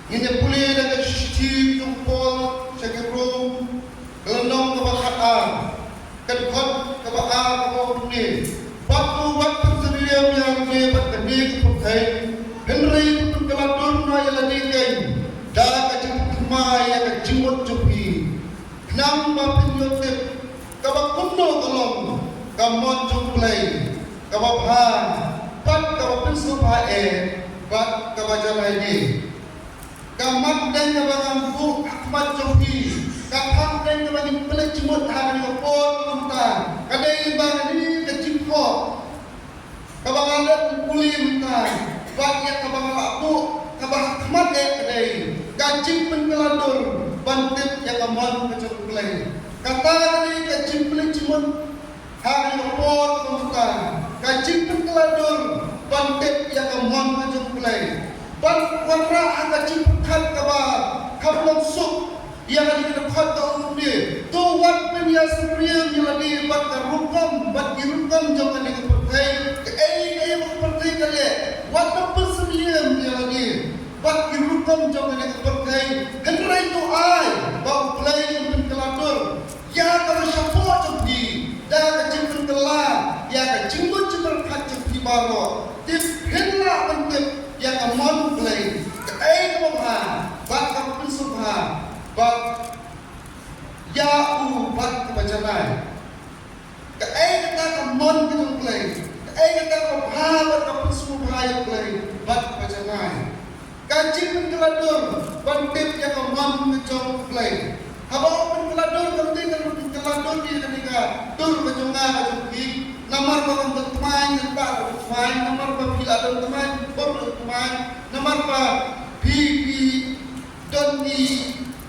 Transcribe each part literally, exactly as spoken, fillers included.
Ngin ïa pule na ka shithi jong u Paul sha ki Rom, ka lynnong kaba khatar, ka dkhot kaba ar kaba ong kumne: Bad to wat pynsyriem ïa lade bad kane ka pyrthei, hynrei to pynkylla dur noh ïa lade keiñ da ka jingpynthymmai ïa ka jingmut jong phi. Khnang ba phin ïoh tip kaba kumno ka long ka mon jong U Blei, kaba bha, bad kaba pynsngewbha eh, bad kaba janai eh. Ka mat deng kaba ngan buh ha khmat jong phi, ka thang deng kaba ngin pynleit jingmut ha kane ka por kumta, ka dei ba kane ka jingkhoh kaba nga la pule mynta, bad ïa kaba nga la buh, kaba ha khmat eh ka dei ka jingpynkylla dur ban tip ïa ka mon ka jong U Blei. Kata ka dei ka jingpynleit jingmut ha kane ka por kumta, ka jingpynkylla dur ban tip ïa ka mon ka jong U Blei. Ban wanrah ha ka jingpyrkhat kaba kham long suk ïa kane ka dkhot ka ong kumne: To wat pynïasyriem ïa lade bad ka rukom, bad ki rukom jong kane ka pyrthei. Kaei kaei ba ka pyrthei ka leh, wat pynïasyriem ïa lade bad ki rukom jong kane ka pyrthei. Hynrei to ai ba U Blei un pynkylla dur ïa kaba shapoh jong phi da ka jingpynkylla ïa ka jingmut jingpyrkhat jong phi baroh. Te phin lah ban tip ïa ka mon U Blei, kaei kaba bha, bad kaba pynsngewbha, bad ïa u bad kaba janai. Kaei kata ka mon ka jong U Blei, kaei kata kaba bha bad kaba pynsngewbha ïa U Blei, bad kaba janai. Ka jingpynkylla dur ban tip ïa ka mon ka jong U Blei. Haba u pynkylla dur, kam dei ka pynkylla dur ïa kane ka dur ka jong nga ka jong phi. Namar ba kam don thymmai, ngan tah don thymmai. Namar ba phi la don thymmai, phi don thymmai. Namar ba phi, phi don ki,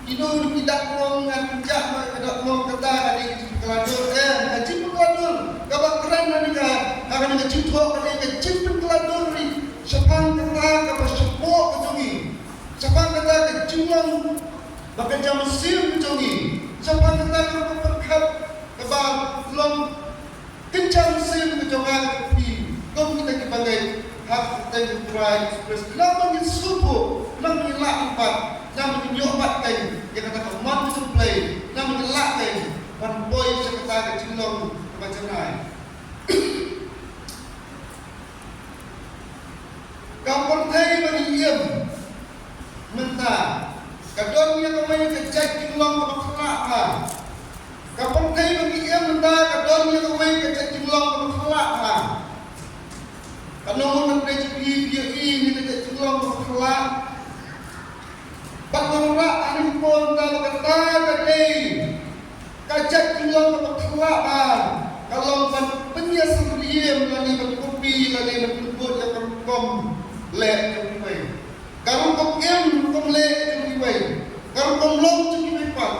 ki dur ki dak long, ngan pynjah noh ïa ka dak long. Kata ka dei ka jingpynkylla dur. Eh, ka jingpynkylla dur kaba kren ha kane ka, ha kane ka jingthoh ka dei ka jingpynkylla dur ri shaphang kata kaba shapoh ka jong ngi, shaphang kata ka jinglong ba ka jam mynsiem ka jong ngi, shaphang kata kaba pyrkhat kaba long kynjang mynsiem ka jong nga ka jong phi, kum kita kiba ngeit ha ka kyrteng U Trai Jisu Khrist. Khnang ba ngin sngewthuh, khnang ba ngin lah ban bat, khnang ba ngin ïoh bat keiñ ïa kata ka mon ka jong U Blei, khnang ba ngin lah keiñ ban poi sha kata ka jinglong kaba janai. Ka pyrthei ba ngi im mynta ka don ïa kawei ka jait jinglong kaba khlak bha. Ka pyrthei ba ngi im mynta ka don ïa kawei ka jait jinglong kaba khlak bha. Ka nong nang dei jingïohi ïa ka jait jinglong kaba khlak. Bad nga rah ha kane ka por mynta ba kata ka dei ka jait jinglong kaba khlak bha, ka long ban pynïasyriem lane ban copy lane ban pynkut ïa ka rukom leh jong kiwei, ka rukom im rukom leh jong kiwei, ka rukom long jong kiwei pat.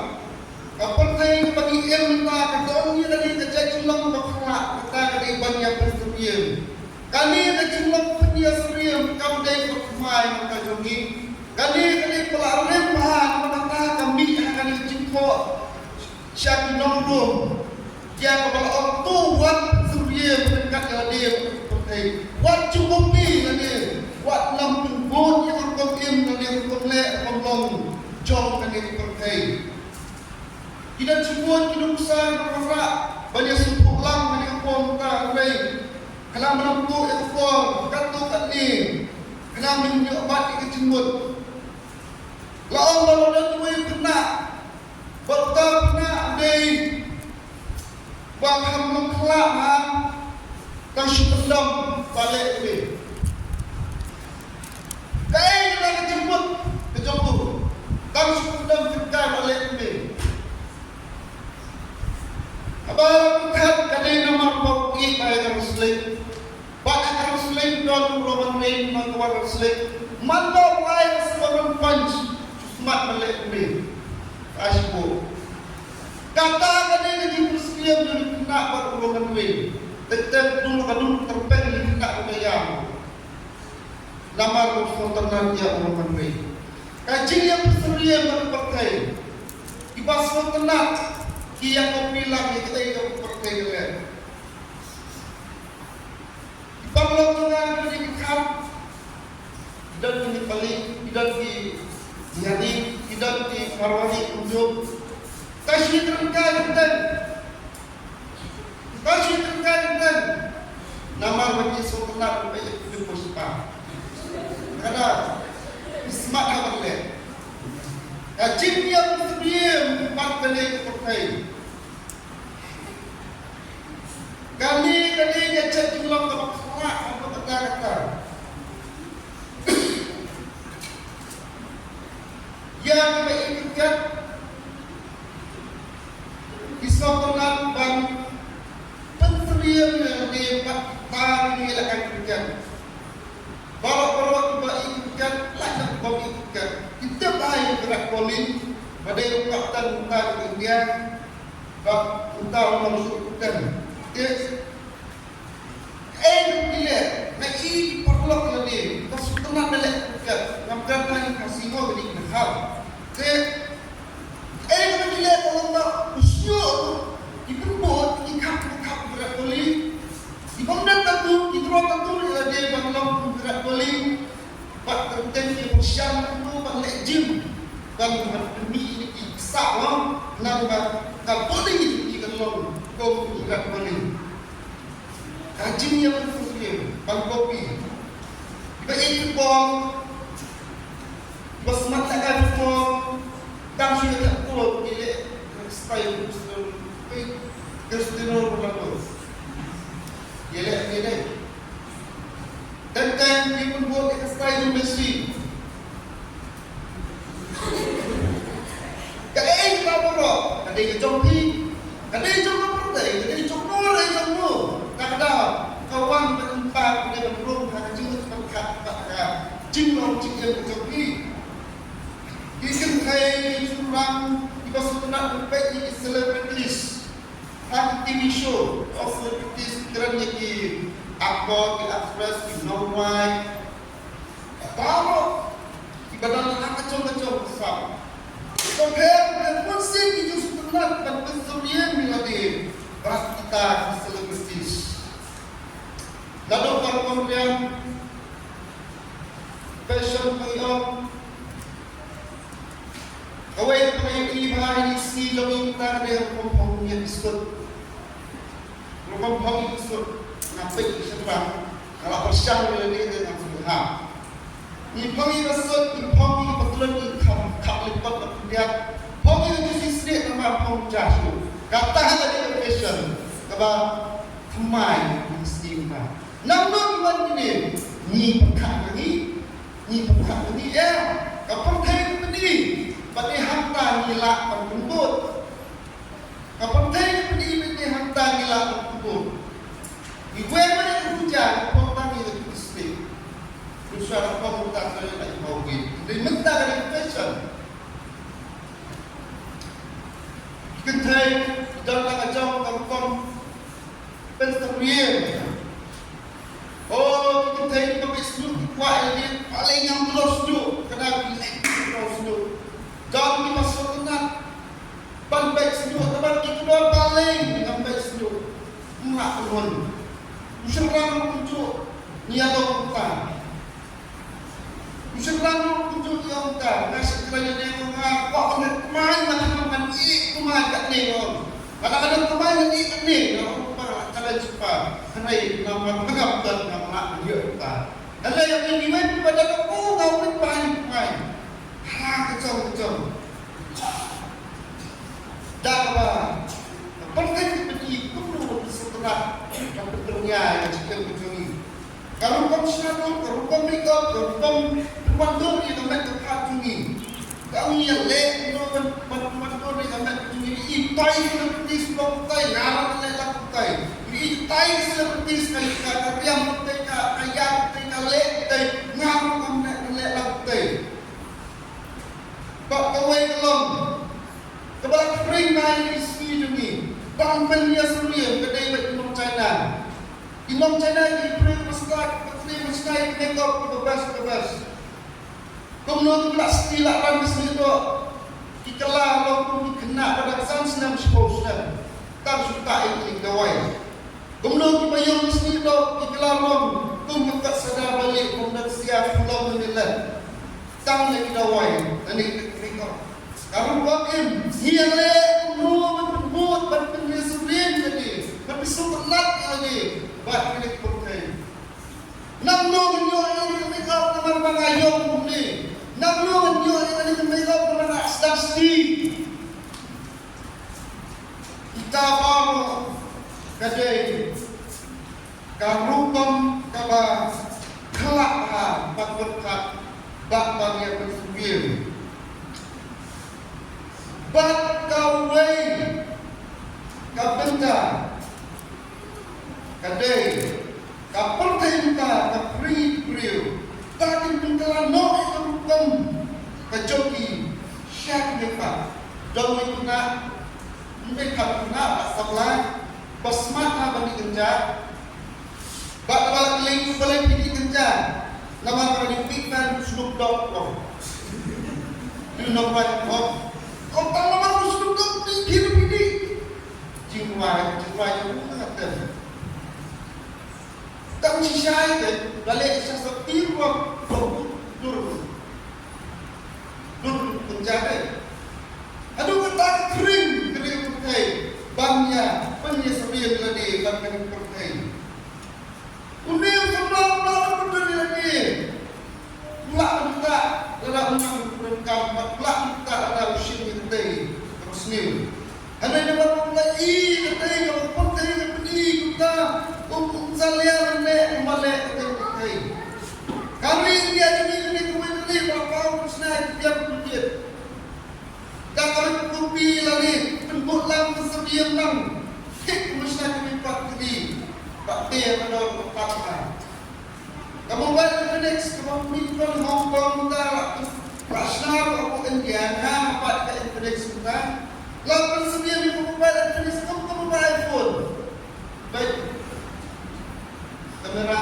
Ka pyrthei kaba ngi im mynta ka don ïa kane ka jait jinglong kaba khlak, kata ka dei ban ïa pynsyriem. Kane ka jinglong pynïasyriem kam dei kaba thymmai na ka jong ngi. Kane ka dei kaba la rim bha namar kata ka mih ha kane ka jingthoh sha ki nong Rom, ïa kaba la ong to wat pynsyriem ryngkat ïa lade bad ka pyrthei. Wat ju copy lane wat nang pynkut ïa ka rukom im lane rukom leh rukom long jong kane ka pyrthei. Ki don shibun ki nuksa kiba wanrah ban ïasngewthuh lang ha kane ka por mynta, hynrei khnang ba ngin ïoh ïa ka por katto katne, khnang ba ngin ïoh bat ïa ka jingmut. La ong ba la don uwei u khynnah, bad uta u khynnah u dei uba kham long khlak bha, tang shu kyndong ba leh kumne. Kaei kata ka jingmut ka jong u? Tang shu kyndong, tang ba leh kumne. Haba la pyrkhat ka dei namar ba u ïeit ïa ka wrestling. Bad ha ka wrestling don u Roman Reigns, man ka wrestling. Man ba u ai ka Superman Punch, shu smat ba leh kumne. Ka ai shibun. Kata ka dei ka jingpynsyriem jong u khynnah bad u Roman Reigns. Te te dum ka dum tyrpeng u khynnah ka ïam. Namar u sngewtynnat ïa u Roman Reigns. Ka jingïapynsyriem bad ka pyrthei. Kiba sngewtynnat ki ïa copy lang ïa kaei kaba ka pyrthei ka leh. Ki paralok jong nga ki don ki kham, ki don ki pali, ki don ki Ïa ki, ki don ki Marwari kumjuh. Ka shi trengkai teng. Ka shi trengkai teng. Namar ba ki sngewtynnat ba ïa ki jingpynshitom. Ka da ki smat ha ban leh. Ka jingïap ka jingïap pat ka leh ka pyrthei. Kane, kane ka dei ka jinglong kaba khraw ha kata kata. Ïa kiba ïeit kat, ki sngewtynnat ban pynsyriem ïa lade bad kita kiba ïeit kat. Baroh baroh kiba ïeit kat, lada kiba ïeit kat, ki tip ba ïa ka Virat Kohli ba dei u kapten mynta ka India. Ba uta u nongshun uta. Te, eh, ki leh, nga i paralok lade, ka sngewtynnat ba leh uta, ngam kren na i Khasi mo ba dei ki Dkhar. Te, eh, ki leh ka long ba u shñiuh, ki pynbud, ki khap, ki khap Virat Kohli. Ki bym don katu, ki draw katu ïa lade ban long kum Virat Kohli. Bad ka kyrteng ki pyrshang kumno ban leh gym. Ban ban pynmih ïa ki ksah, nang ba ka body ki kan long kum Virat Kohli. Ka jingïapynsyriem ban copy. Ba ïeit football, ba smat lehkai football, tang shu ïa football ki leh style Cristiano, Cristiano Ronaldo. Ïa leh, ïa leh. Teng teng ki pynbud ïa ka style jong Messi. Kaei kaba baroh, ka dei ka jong phi, ka dei jong ka pyrthei, ka dei jong no, ka dei jong no. Ka da ka wan ban impact, ka dei ban rung ha ka jingmut pyrkhat bad ka jinglong jingim ka jong phi. Ki kynthei, ki shynrang, kiba sngewtynnat ban peit ïa ki celebrities. Ha ki T V show, of celebrities, kren ïa ki actor, ki actress, ki nongrwai. Baroh kiba don ha ka jong ka jong ka sam. Ka pher ka bun sien ki ju sngewtynnat ban pynsyriem ïa lade bad kita ki celebrities. Naduh ka rukom riam, fashion, pynïoh, kawei ka pynïoh i ba ha i sngi jong i mynta ka dei rukom phong ïa ki sut. Rukom phong ïa ki sut. Nga peit ki shynrang, nga la pyrshang ïa lade, te nga sngewthuh. Ngi phong ïa ka sut, ngi phong ïa ka patlun, ngi kham kham lipot ka pyndiat. Phong ïa ka jersey snieh, namar phong ja shuh. Kata ka dei ka fashion kaba thymmai ïa ka sngi mynta. Nangno ngi wan kine, ngi pyrkhat ïa ngi, ngi pyrkhat ïa ngi, eh, ka pyrthei ka pyni ba dei hangta ngi lah ban pynbud. Ka pyrthei ka pyni ba dei hangta ngi lah ban pynbud. Ngi weng ba dei ka puja, ngi pynbud tang ïa ka Tuesday. Ngi shu ïa pynbud tang ïa ka Halloween. Dei mynta ka dei fashion. Kynthei, don la ka jong ka rukom pynsyriem. Oh, ki kynthei kiba peit sniew ki kwah ïa lade, balei ngam kloi sniew, ka dei ba ki leh ki kloi sniew. Don kiba sngewtynnat ban peit sniew, ka dei ba ki kynmaw balei ngam peit sniew. Ym lah pynhun. U shynrang ruh kumjuh, ngi ïa long kumta. U shynrang ruh kumjuh, ïa kumta, nga shu kren ïa lade, nga kwah ban leh thymmai, nga thymmai, ngan ïeh thymmai katne ruh. Nga la ka don thymmai, ngan ïeh katne ruh, ba la ka don shipa. Hynrei namar ba ngam don, ngam lah ban ïeh kumta. Hynrei ïa ngi wei ba don, oh, nga wei ba ïeh thymmai. Ha ka jong ka jong. Da kaba pyrthei ka pyni kumno ba ki sngewtynnat ban pynrung ïa ka jingim ka jong ngi. Ka rukom sha dur, ka rukom makeup, ka rukom pynwandur ïa ka met ka phad jong ngi. Ka ngi ïaleh kumno ban, ban pynwandur ïa ka met ka jong ngi. I tai celebrities ba kumtai, nga ruh ngan leh lang kumtai. I tai celebrities ka, ka, ka riam kumtai, ka, ka ïaid kumtai, ka leh kumtai, nga ruh ngan leh, ngan leh lang kumtai. Bad kawei ka long kaba la khring na ïa ki sngi jong ngi. Tang ban ïa syriem ka dei bad ki nong China. Ki nong China ki briew ba stad, ba trei, ba stad, ki makeup, ki ba best, ki ba best. Kumno ki la sti la ran ki snieh doh. Ki kylla long kum ki khynnah ba dang san snem, shiphew snem. Tang shu tah ïa ki dawai. Kumno kiba ïoh ki snieh doh, ki kylla long kum ki kot sada ba lieh, kum dang sia, kum long ne leh. Tang ïa ki dawai, lane ki Ba im, ngi ïaleh kumno ban pynbud, ban pynïasyriem ïa lade, ban pynsuh pyllait ïa lade bad kane ka pyrthei. Nangno ngin ïoh ïa kane ka makeup namar ba nga ïong kumne? Nangno ngin ïoh ïa kane ka makeup namar nga sdang sdie? Kita baroh ka dei ka rukom kaba khlak ha ban pyrkhat bad ban ïa pynsyriem. Bad kawei ka bynta ka dei ka pyrthei mynta ka pyrthei briew. Ta kin pynkylla noh ïa ka rukom ka jong ki sha ki makeup. Don ki khynnah, ym dei khynnah, ba samla, ba smat ha ban dih kynja. Ba, ba, lei, ba lei phi dih kynja. Namar ba dei big fan Snoop Dogg ko. Dei nongwai hip hop. Ko tang namar ba Snoop Dogg dei phi dih. Jingrwai, jingrwai jong u ka tem. Tang shisha te, la leh sha sa tir ko, ko dur. Dur pynjah te. Haduh katta ka khring ka ri ka pyrthei ban ïa pynïasyriem ïa lade ban kane ka pyrthei. Une u samla u la pynjah ïa lade. U la mynta lada u nang u donkam, bad u la mynta lada u shim ïa katei kaba sniew. Hynrei namar ba u la i katei kaba pyrthei ka pyni kumta, um, um sa leh lane um leh katei ka pyrthei. Ka ri India jong ngi kane kawei ka ri ba la paw ka shna ki biang ki biang. Da ka ri copy lane pynbud lang pynsyriem lang. Thik ka mynsiem ka mynsiem ka ri. Ba te ka dor ka pat ka. Ka Mobile Infinix kaba mih na Hong Kong mynta la shna ruh ha India, nga nga pat ka Infinix mynta. La pynsyriem ïa ka Mobile Infinix kum ka mobile phone. Bad kamera.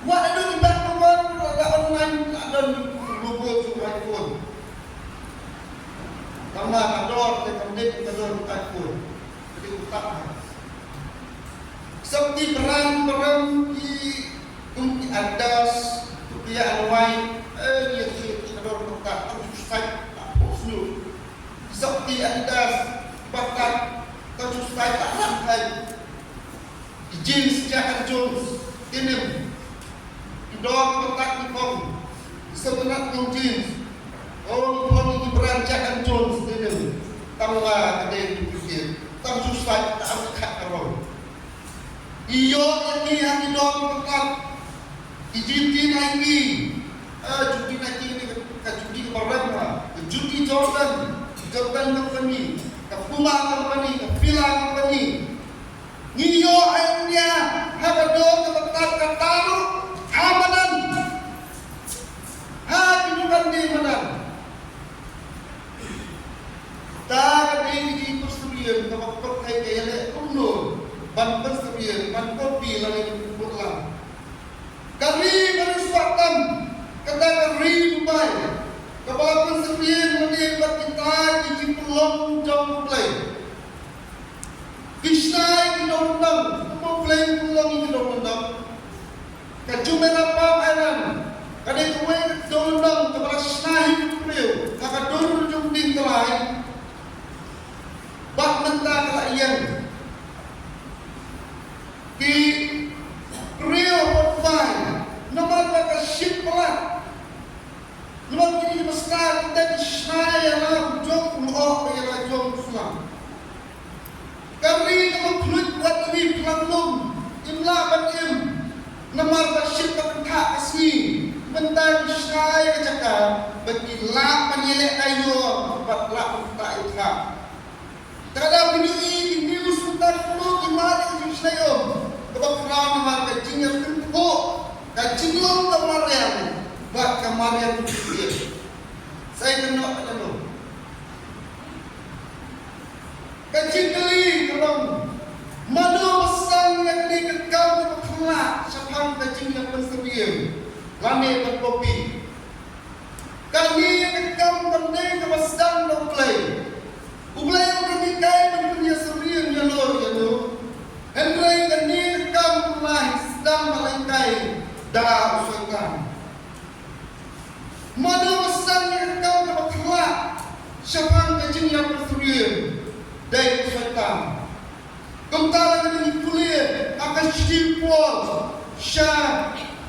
Wat ïa dong i bat number la online la don logo jong iPhone. Tangba ka dor te kam dei ka dor iPhone. Ka dei utak. Sop ki brand, brand ki, kum ki Adidas, kum ki Anwai, eh, ïa ki, ki ka dor utak, kum ki sait, tak pos nyu. Sop ki Adidas, batak, kum ki sait, tak nang kai. Ki jeans Jack and Jones, denim. Ki dor batak ki phong, ki sopynat ki jeans. Ong phong ki brand Jack and Jones, denim. Tangba ka dei ki pyrkhat. Tang susah ka am khat ka rong. Ïoh ïa ki ha ki dor batak. Ki juti Nike. Ah, juti Nike ne ka, ka juti ka baram ha. Ka juti Jordan. Jordan company. Ka Puma company. Ka Fila company. Ngi ïoh ha India ha ka dor kaba tad kata ruh ha madan. Ha ki dukan dei madan. Ta ka dei ka jingpynsyriem kaba pyrthei ka ïaleh kumno ban pynsyriem, ban copy lane ban pynbud lang. Ka ri ba riewspah tam, kata ka ri Dubai, kaba la pynsyriem lane bad kita ki jingpynlong jong U Blei. Ki shna ïa ki dong lyndong, kumba U Blei u pynlong ïa ki dong lyndong. Ka Jumeirah Palm Island ka dei kawei ka dong lyndong kaba la shna hi u briew ha ka dur jong u dieng Tlai. Bad mynta ka la ïeng. Ki briew ba bai namar ba ka shit palat. Namar kine ki ba star ki dei ki shna ïa la u jong u lyoh bad ïa la u jong u slam. Ka ri kaba khluit wat ri phlang lum, im lah ban im. Namar ba shit ba kynthah ka sngi, mynta ki shna ïa ka jaka ba ki lah ban ïaleh aïu bad lah ban ktah ïa ka. Te lada phi ïohi ki news mynta kumno ki mad ïa ka jingshlei um, kaba khraw namar ka jingïatynphuh, ka jinglong ka mariang bad ka mariang ka jingïeit. Sa ïa kynnoh ka jingïeit. Ka jingkylli ka long, mano ba sdang ïa kane ka kam kaba khlak shaphang ka jingïapynsyriem lane ban copy? Kane ka kam kam dei kaba sdang na U Blei. U Blei u ym hikai ban pynïasyriem ïano ïano. Hynrei kane ka kam ka la sdang, ba la hikai da u Soitan. Mano ba sdang ïa ka kam kaba khlak shaphang ka jingïapynsyriem dei u Soitan. Kumta lada ngi pule ha ka shithi u Paul sha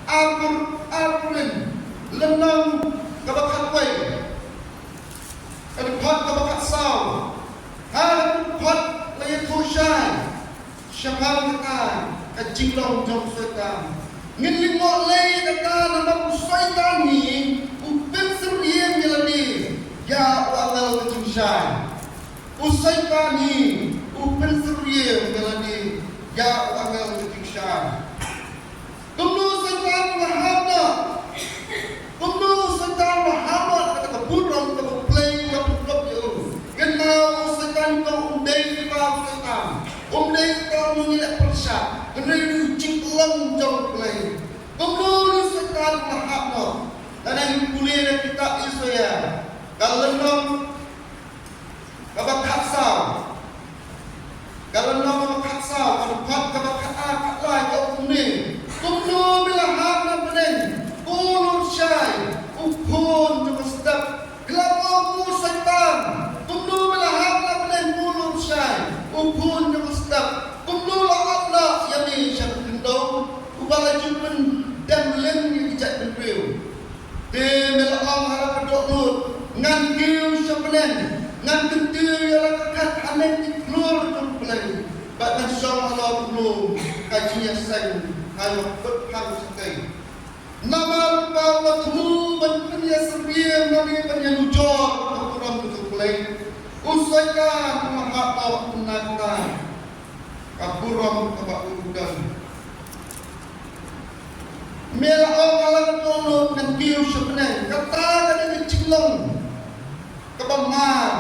Akor, Akorinth, lynnong kaba khatwei, ka dkhot kaba khatsaw. Ha ka dkhot la ïathuh shai shaphang kata ka jinglong jong u Soitan. Ngin lyngngoh lei ïa kata namar u Soitan hi u pynsyriem ïa lade ïa u angel ka jingshai. U Soitan hi u pynsyriem ïa lade ïa u angel ka jingshai. Kumno u Soitan u la hap noh? Kumno u Soitan u la hap noh kata ka burom kaba U Blei u la pynkup ïa u? Kynmaw, u Soitan u ong um dei uta u Soitan, um dei uta u nongïaleh pyrshah, hynrei u jinglong jong U Blei. Kumno u Soitan u la hap noh? Lada ngi pule na kitab Isaïah, ka lynnong kaba khatsaw, ka lynnong kaba khatsaw, ka dkhot kaba khatar, khatlai, ka ong kumne: Kumno me la hap na bneng, ko lurshai, u khun jong ka step? Khlem ong, ko Soitan, kumno me la hap na bneng, ko lurshai, u khun jong ka step? Kumno la ap noh ïa me sha ka khyndew, uba la ju pyndem lynti ïa ki jaitbynriew? Te me la ong ha la ka dohnud, ngan kiew sha bneng, ngan kyntiew ïa la ka khet haneng ki khlur jong U Blei, bad ngan shong halor u lum ka jingïaseng ha la ka kut phang shatei. Namar ba u la thmu ban pynïasyriem lane ban ïanujor ïa ka burom jong U Blei, u Soitan u la hap noh kumta. Ka burom kaba u don. Me la ong ha la ka dohnud, ngan kiew sha bneng, kata ka dei ka jinglong kaba mar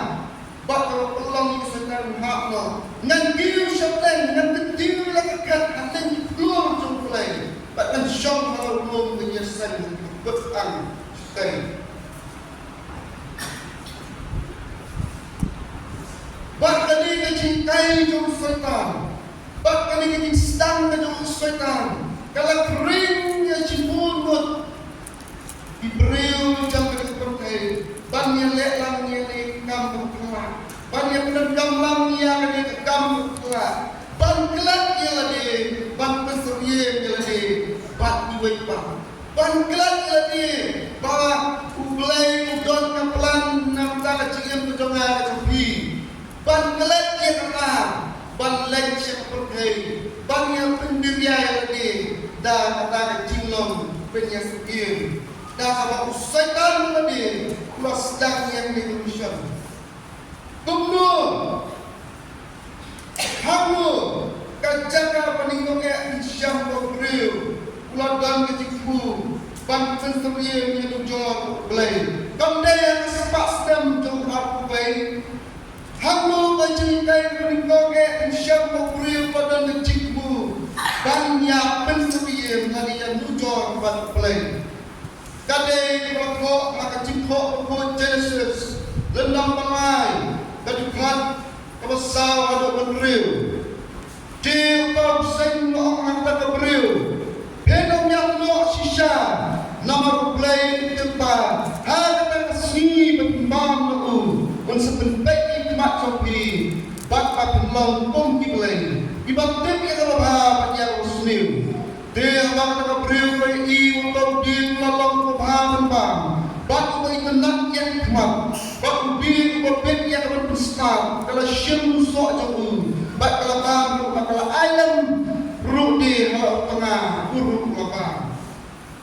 bad kaba pynlong ïa u Soitan u hap noh. Ngan kiew sha bneng, ngan kyntiew la ka khet haneng ki khlur jong U Blei, bad ngan shong halor u lum ka jingïaseng ha ka kut phang shatei. Bad kane ka jinghikai jong u Soitan, bad kane ka jingsdang ka jong u Soitan, ka la khring ïa shibun ngut ki briew jong kane ka pyrthei ban ïaleh lang ïa kane ka kam kaba khraw, ban ïapyndem lang ïa kane ka kam kaba khraw, ban klet ïa lade, ban pynsyriem ïa lade bad kiwei pat. Ban klet ïa lade ba U Blei u don ka plan na bynta ka jingim ka jong nga ka jong phi. Ban klet ïa kata, ban leit sha ka pyrthei, ban ïa pynbiria ïa lade da kata ka jinglong pynïasyriem, da kaba u Soitan lade u la sdang ïa kane ka mission. Kumno? Hangno ka jaka ba nyngkong eh, ka jingshem ka briew, u la don ka jingthmu ban pynsyriem ïanujor ïa U Blei? Kam dei ha ka spah snem jong u arphew wei? Hangno ka jinghikai ba nyngkong eh, ka jingshem ka briew, u la don ka jingthmu ban ïa pynsyriem lane ïanujor bad U Blei? Ka dei kaba la thoh ha ka Jingthoh Bakhuid Jenesis, lynnong ba lai, ka dkhot kaba saw haduh ba hynriew. Te uta u bseiñ u la ong ha kata ka briew: Phin ym ïap noh shisha, namar U Blei u tip ba ha kata ka sngi ba phin bam na u, un sa pynpeit ïa ki khmat jong phi, bad ba phin long kum ki blei kiba tip ïa kaba bha bad ïa kaba sniew. Te haba kata ka briew ka ïohi ba uta u dieng u la long uba bha ban bam, bad uba itynnad ïa ki khmat, bad u dieng uba bit ïa ka ban pynstad, ka la shim u soh jong u, bad ka la bam ruh, bad ka la ai lem ruh de ha la u tnga, u ruh u la bam.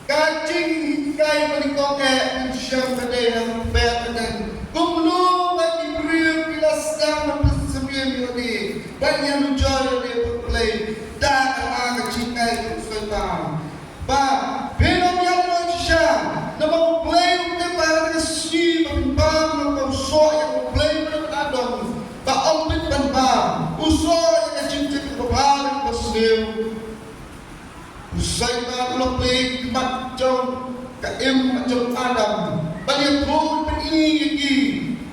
Ka jinghikai ba nyngkong eh, ka jingshem ka dei ha ka pyrthei. Kumno ba ki briew ki la sdang ban pynsyriem ïa lade, ban ïanujor ïa lade bad U Blei, da kata ka jinghikai jong u Soitan. Ba phin ym ïap noh shisha, namar U Blei u tip ba ha kata ka sngi ba phin bam na uta u soh ïa U Blei ba la don, ba ym bit ban bam, u soh ïa ka jingtip kaba bha bad kaba sniew. U Soitan u la plie ïa ki khmat jong ka im jong u Adam, ban ïathuh, ban pyni ïa ki,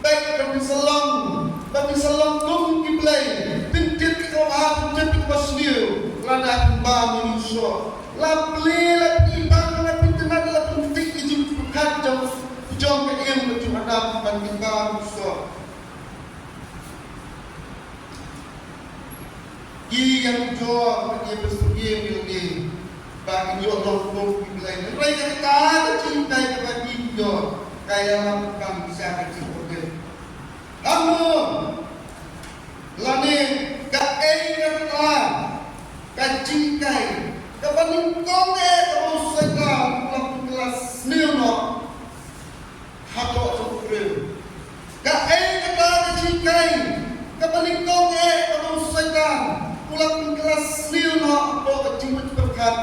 peit, ba phin sa long, ba phin sa long kum ki blei, phin tip ïa kaba bha, phin tip ïa kaba sniew, lada phin bam ïa u soh. La plie, la plie, bang la phin tynnad, la phin tip ïa ka jingpyrkhat jong, jong ka im jong Adam ban ïa ka ïasoh. Ki ïa jor, ki ïa pynsuh ïa ki, ba kin ïoh long kum ki blei. Hynrei kata ka jinghikai kaba ki ïoh, ka ïalam kam sha ka jingkordit. Hangno lane kaei kata ka jinghikai kaba nyngkong eh kaba u Soitan u la pynkylla sniew noh hapoh jong u briew. Kaei kata ka jinghikai kaba nyngkong eh kaba u Soitan u la pynkylla sniew noh hapoh ka jingmut jingpyrkhat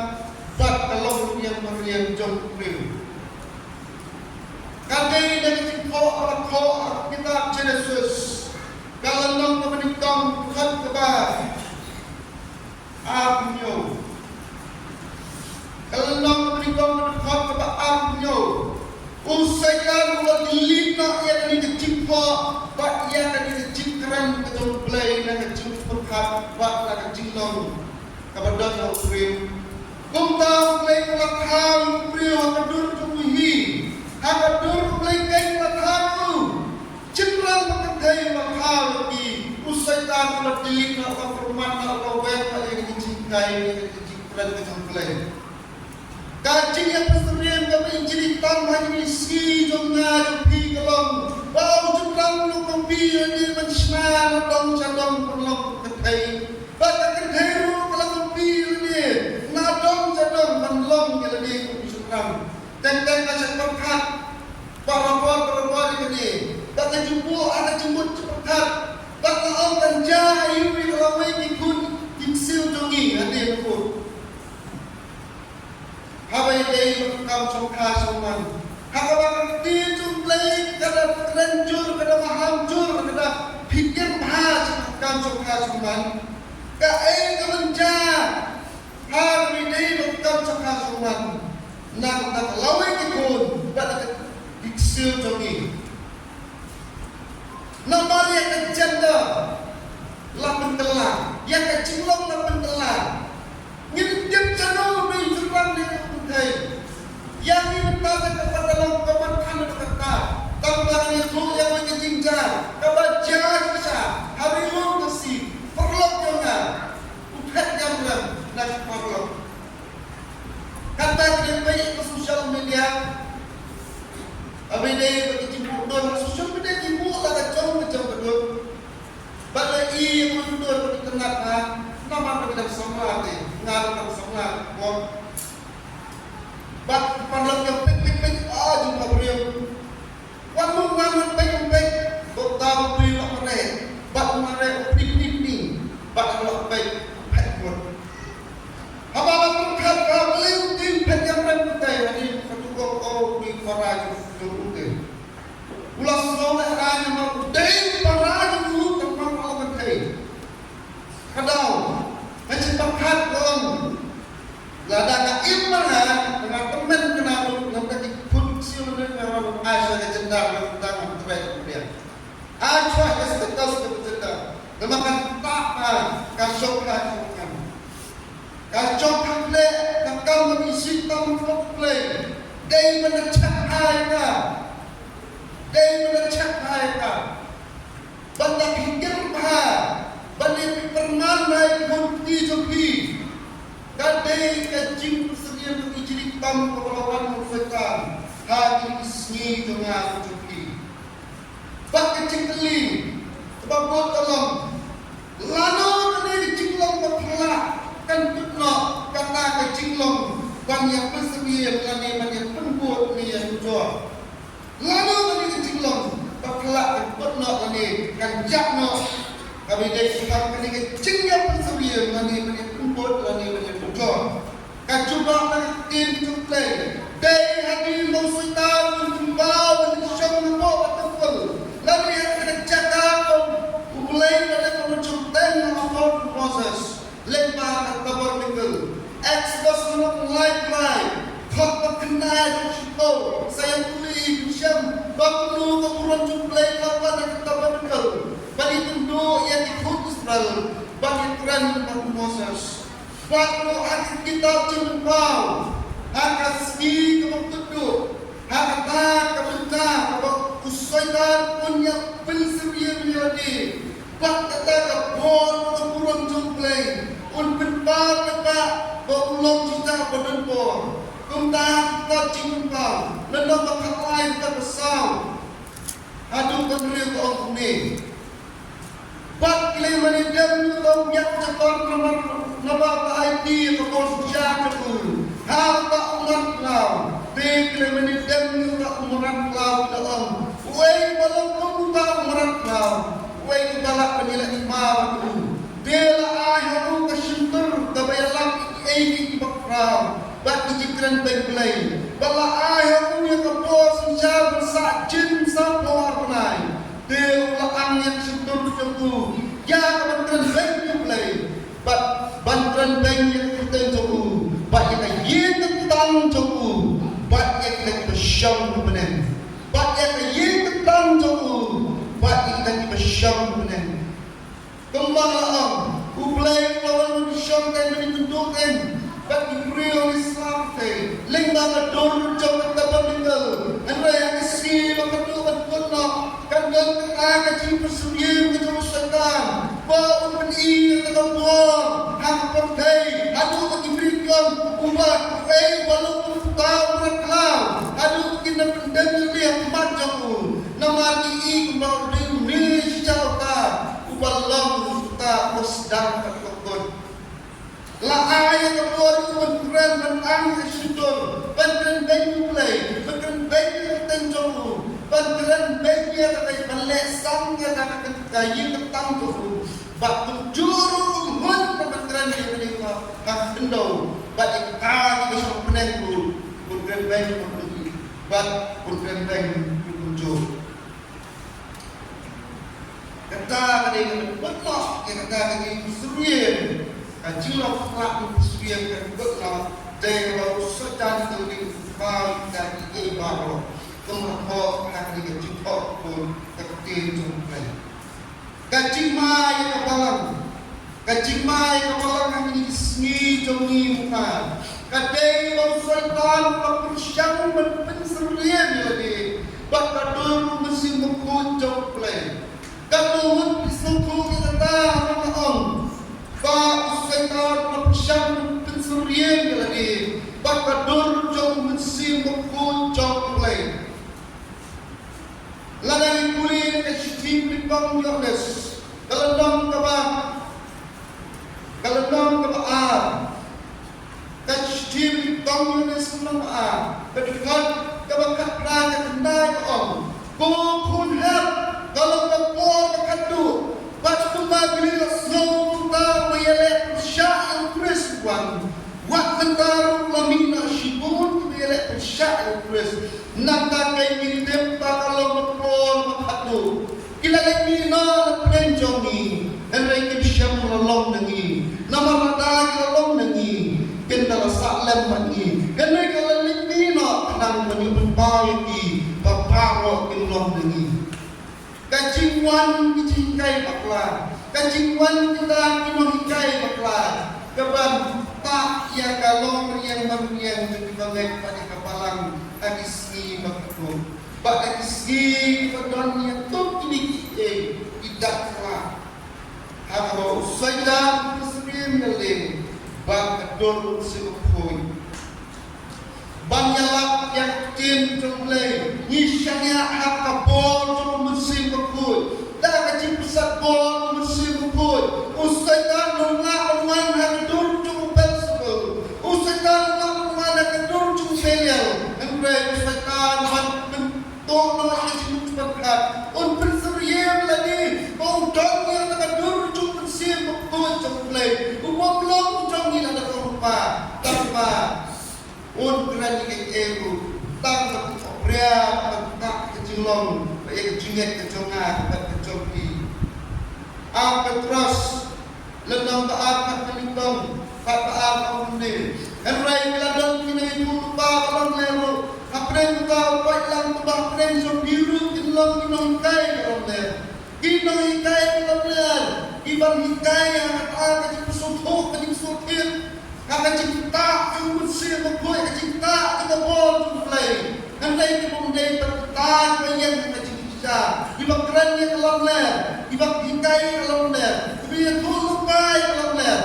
bad ka longïing mariang jong u briew? Ka dei na ka jingthoh ba la thoh ha ka kitab Genesis, ka lynnong kaba nyngkong, dkhot kaba arphew hynñiew. Ka lynnong kaba nyngkong, dkhot kaba arphew hynñiew. U Soitan u la delete noh ïa kane ka jingthoh bad ïa kane ka jingkren ka jong U Blei na ka jingpyrkhat bad na ka jinglong kaba don ha u briew. Kumta U Blei u la thaw ïa u briew ha ka dur jong u hi, ha ka dur U Blei keiñ u la thaw ïa u. Shynrang ba kynthei u la thaw ïa ki, u Soitan u la delete noh, u la pyrman noh, u la weng noh ïa kane ka jinghikai, ïa kane ka jingkren ka jong U Blei. Ka jingïapynsyriem kaba i jingïatam ha kine ki sngi jong nga jong phi ka long ba u shynrang u la pynpoi ïa lade ban shna na dong sha dong ban long kynthei. Bad ka kynthei ruh ka la pynpoi ïa lade na dong sha dong ban long ïa lade kum u shynrang. Teng teng ka shah pyrkhat barabor barabor ïa kane. Bad ka jubok ha ka jingmut jingpyrkhat. Bad ka ong kan jia aïu ïa ka lawei ki khun ki ksiew jong ngi, hadien ka mut. Haba ïadei bad ka kam shongkha shongman, ha kaba ka ktien jong U Blei ka da kren jur, ka da maham jur, ka da pyrkhat bha sha ka kam shongkha shongman. Kaei ka ban jia ha kaba ïadei bad ka kam shongkha shongman? Nang da ka lawei ki khun bad da ka ksiew jong ngi. Namar ïa ka gender la pynkylla, ïa ka jinglong la pynkylla. Ngim tip shano u dei u shynrang ne u kynthei. Ïa ngi mynta te ka pat da long ka mat kane ka kata. Tang ba ngi ïathuh ïa ka jingjia kaba jia shisha ha Ri Lum Khasi, paralok jong nga, u Phet Ïamrem na ki paralok. Kata ka dei peit ha social media. Haba ïadei bad ki jingbuh dur ha social media, ki buh la ka jong ka jong ka dur. Bad la i ïa ka dur bad ki tnat ha, namar ba ki dang samla te, nga ruh dang samla, bad ki paralok ki peit peit peit, ah, jingmut briew. Wan mut ngan peit peit, bad ta u briew la mareh, bad mareh u peit peit peit, bad la peit peit peit. Haba la pyrkhat ba u dei u Phet Ïamrem kynthei, hadien katto katne u dei para jong u te. U la sngew lehrain namar u dei para jong u, tang ba u la kynthei. Ka dei, ka jingpyrkhat ka long, lada ka im ma nga, ka nga tymmen ka nga ruh, lada ki khun ksiew lane ka nga ruh, ai sha ka gender, lada ka trei ka biang. Ai sha ka status ka gender. Namar kata ka shongkha shongman. Ka shongkha khleh, ka kam ka mih shi tam ka Blei. Dei ban da check bha ïa ka. Dei ban da check bha ïa ka. Ban da pynker bha, ban da pynpyrman bha ïa ki khun kti jong phi. Ka dei ka jingpynsyriem ka jingkyrpad kaba la wan na u Soitan ha kine ki sngi jong nga jong phi. Bad ka jingkylli kaba bud ka long, lano kane ka jinglong ba phylla kan kut noh, kata ka jinglong ban ïa pynsyriem lane ban ïa pynbud ne ïa pynjor? Lano kane ka jinglong ba phylla kan kut noh lane kan jah noh? Kaba ïadei bad kane ka jingïapynsyriem lane ban ïa pynbud lane ban ïa pynjor, ka jubab na ka ktien jong U Blei. Dei hadien ba u Soitan u kynmaw ban shong hapoh ka templ, lane ha ka jaka ba U Blei u la dep ban pynshong teng ha ka por u Moses, lyngba ka tabernacle. Exodus lynnong lai, dkhot ba khyndai haduh shiphew. Sa ïa pule, ïa shem ba kumno ka burom jong U Blei ka wan ha ka tabernacle ban ïakynduh ïa ki khun Israel ban ïakren bad u Moses. Bad ruh ha ka kitab Jingpynpaw, ha ka sngi kaba kutduh, ha kata ka bynta kaba Bad kata ka bor ka burom jong U Blei un pynpaw paidbah ba u long jita ba don bor. Kumta ha ka Jingpynpaw lynnong ba khatlai, dkhot ba saw haduh ba hynriew ka ong kumne: Bad ki lehmane dem ïa u ïakjakor namar, naba la aiti ïa ka bor shisha jong u ha uta u mrad khlaw. Te ki lehmane dem ïa uta u mrad khlaw ki da ong: Uei ba long kum uta u mrad khlaw? Uei uba lah ban ïaleh thma bad u? Te la ai ha u ka shyntur kaba ïalap ïa kiei kiei kiba khraw bad ki jingkren beiñ Blei. Bad la ai ha u ïa ka bor synshar ban sah jin sawphew ar bnai. Te u la ang ïa ka shyntur jong u ïa ka ban kren beiñ ïa U Blei, bad ban kren beiñ ïa ka kyrteng jong u, bad ïa ka ïing ka tang jong u, bad ïa kita kiba shong ha bneng. Bad ïa ka ïing ka tang jong u, bad ïa kita kiba shong ha bneng. Kumba la ong, U Blei u la wan ban shong teng ha ki kynduh teng bad ki briew ha ki sla pyrthei lyngba ka dur jong ka tabernakl. Hynrei ha ka sngi ba khatduh ban kut noh, kan don kata ka jingpynsyriem ka jong u Soitan ba un pyni ïa kata ka bor ha ka pyrthei haduh ba ki briew ki ong: Uba, uei uba long kum uta u mrad khlaw? Haduh ba kin da pyndem ïa u ha khmat jong u. Namar ki i kumba u dei une shisha uta uba long uta uba sdang bad ka kut. La ai ïa ka bor u ban kren, ban ang ïa ka shyntur, ban kren beiñ ïa U Blei, ban kren beiñ ïa ka kyrteng jong u, ban kren beiñ ïa ka, ban leh sang ïa ka, ka, ka ïing ka tang jong u. Bad kumjuh ruh um hun ban kren ïa kane ka ha ka khyndew, bad ïa ka ka shong bneng ruh un kren beiñ ïa U Blei, bad un kren beiñ ïa kumjuh. Kata ka dei ka pynbeit noh ïa kata ka jingsyriem. Ka jinglong khlad jingsyriem ka pynbeit noh. Dei kaba u Soitan u dei u kynmaw ïa kita kiei baroh. Kumba thoh ha kane ka jingthoh bun ka ktien jong U Blei. Ka jingma ïa ka balang. Ka jingma ïa ka balang ha kine ki sngi jong ngi mynta ka dei ba u Soitan u la pyrshang ban pynsyriem ïa lade bad ka dur u Mynsiem Bakhuid jong U Blei. Katno ngut ki sngewthuh ïa kata haba nga ong ba u Soitan u la pyrshang ban pynsyriem ïa lade bad ka dur jong u Mynsiem Bakhuid jong U Blei? Lada ngi pule ïa ka shithi nyngkong Ïoannis, ka lynnong kaba, ka lynnong kaba ar. Ka shithi nyngkong Ïoannis lynnong kaba ar, ka dkhot kaba khatphra ka khyndai ka ong: Ko khun hep, ka long ka por ka khatduh, bad kumba phi la sngew mynta ba ïaleh pyrshah ïa U Khrist u wan, wat mynta ruh la mih noh shibun kiba ïaleh pyrshah ïa U Khrist. Nangta kein ngi tip ba ka long ka por ka khatduh. Ki la leit mih noh na pdeng jong ngi, hynrei kim shym la long na ngi. Namar lada ki la long na ngi, kin da la sah lem bad ngi. Hynrei ki la leit mih noh khnang ban ïa pynpaw ïa ki ba baroh kin long na ngi. Ka jingwan ki jinghikai bakla, ka jingwan kita ki nonghikai bakla, ka ban tah ïa ka long rynïeng marwei jong kiba ngeit bad ïa ka balang ha ki sngi ba khatduh. Bad ha ki sngi ba don ïa tuk kine kiei kiei ki dak khlad, ha kaba u Soitan u pynsyriem ïa lade bad ka dur u Mynsiem Bakhuid. Ban ïalap ïa ka ktien jong U Blei, ngi shaniah ha ka bor jong u Mynsiem Bakhuid. Da ka jingpyrsad bor u Mynsiem Bakhuid, u Soitan u lah ban wan ha ka dur jong u Belsebul. U Soitan u lah ban wan ha ka dur jong u Belial. Hynrei u Soitan u wan pyn- to noh ïa ka jingmut jingpyrkhat. Un pynsyriem lade ba u don ïa ka dur jong u Mynsiem Bakhuid jong U Blei. U bym long jong ngi lada u long u kpa. Tang ba un kren ïa kiei kiei ruh tang ba u pria, tang ba ka jinglong bad ïa ka jingngeit ka jong nga bad ka jong phi. Ah Petros, lynnong ba ar, dkhot kaba nyngkong, dkhot ba ar ka ong kumne: Hynrei ki la don ki nongïathuhlypa ba longleher ruh hapdeng uta u koit lang, kumba hapdeng jong phi ruh kin long ki nonghikai ba longleher. Ki nonghikai ba longleher, ki ban hikai ïa kata ka jingpynsngewthuh, ka jingsngewthiat, ka jingktah jong u Mynsiem Bakhuid, ka jingktah jong ka bor jong U Blei. Hynrei ki bym dei ban ktah, ki ba ïeng ha ka jingshisha, ki ba Ïa ka longler, kiba hikai ïa ka longler, kiba ïathuh lypa ïa ka longler,